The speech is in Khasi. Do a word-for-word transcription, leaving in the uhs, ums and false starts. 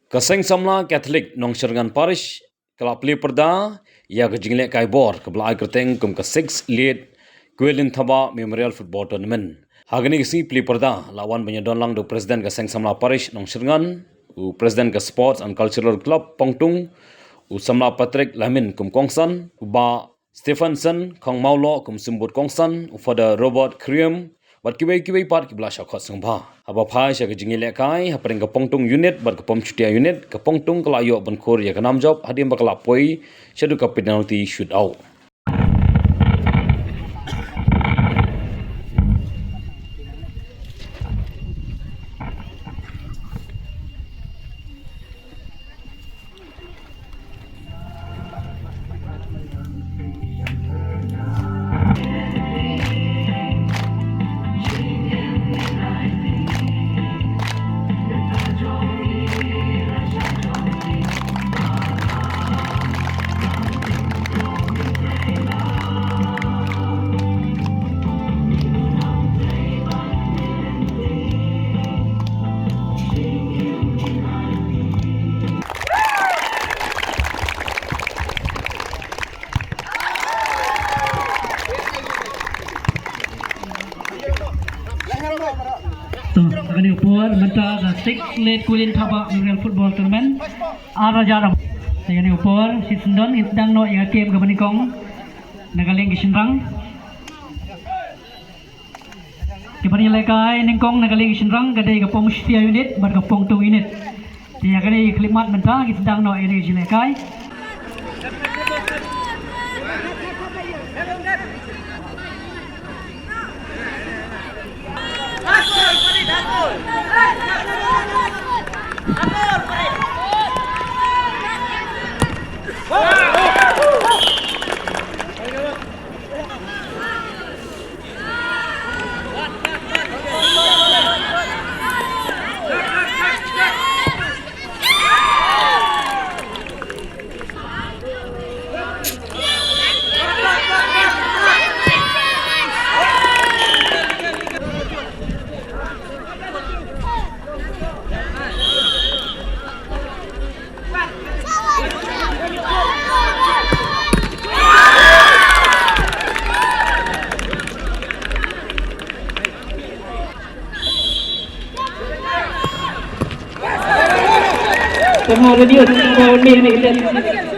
Ka Seng Samla Catholic Nongshyrngan Parish ka la plie pyrda ïa ka jinglehkai bor kaba la ai kyrteng kum ka Six Late Quilin Thabah Memorial Football Tournament. Ha kane ka sngi plie pyrda la wan ban ïadon lang da u President ka Seng Samla Parish Nongshyrngan, u President ka Sports and Cultural Club Pongtung, u Samla Patrick Lamin kum kongsan, u Bah Stephenson Khongmawloh kum symbud kongsan, u Father Robert Khyriem, bad kiwei kiwei pat kiba la shah khot sngewbha. Haba phai sha ka jingïalehkai hapdeng ka Pongtung Unit bad ka Pom Shutia Unit, ka Pongtung ka la ïoh ban khur ïa ka nam jop hadien ba ka la poi shaduh ka penalty shootout. To, ha kane ka por mynta ka Six Late Quilin Thabah Memorial Football Tournament ar hajar. Te ha kane ka por shi syndon ngin sdang noh ïa ka kem kaba nyngkong na ka liang ki shynrang. Kiba ïalehkai nyngkong na ka liang ki shynrang ka dei ka Pom Shutia Unit bad ka Pongtung Unit. Te ïa kane ka khyllipmat mynta ngin sdang noh ïa kane ka jingïalehkai. Tengah radio, tengah radio.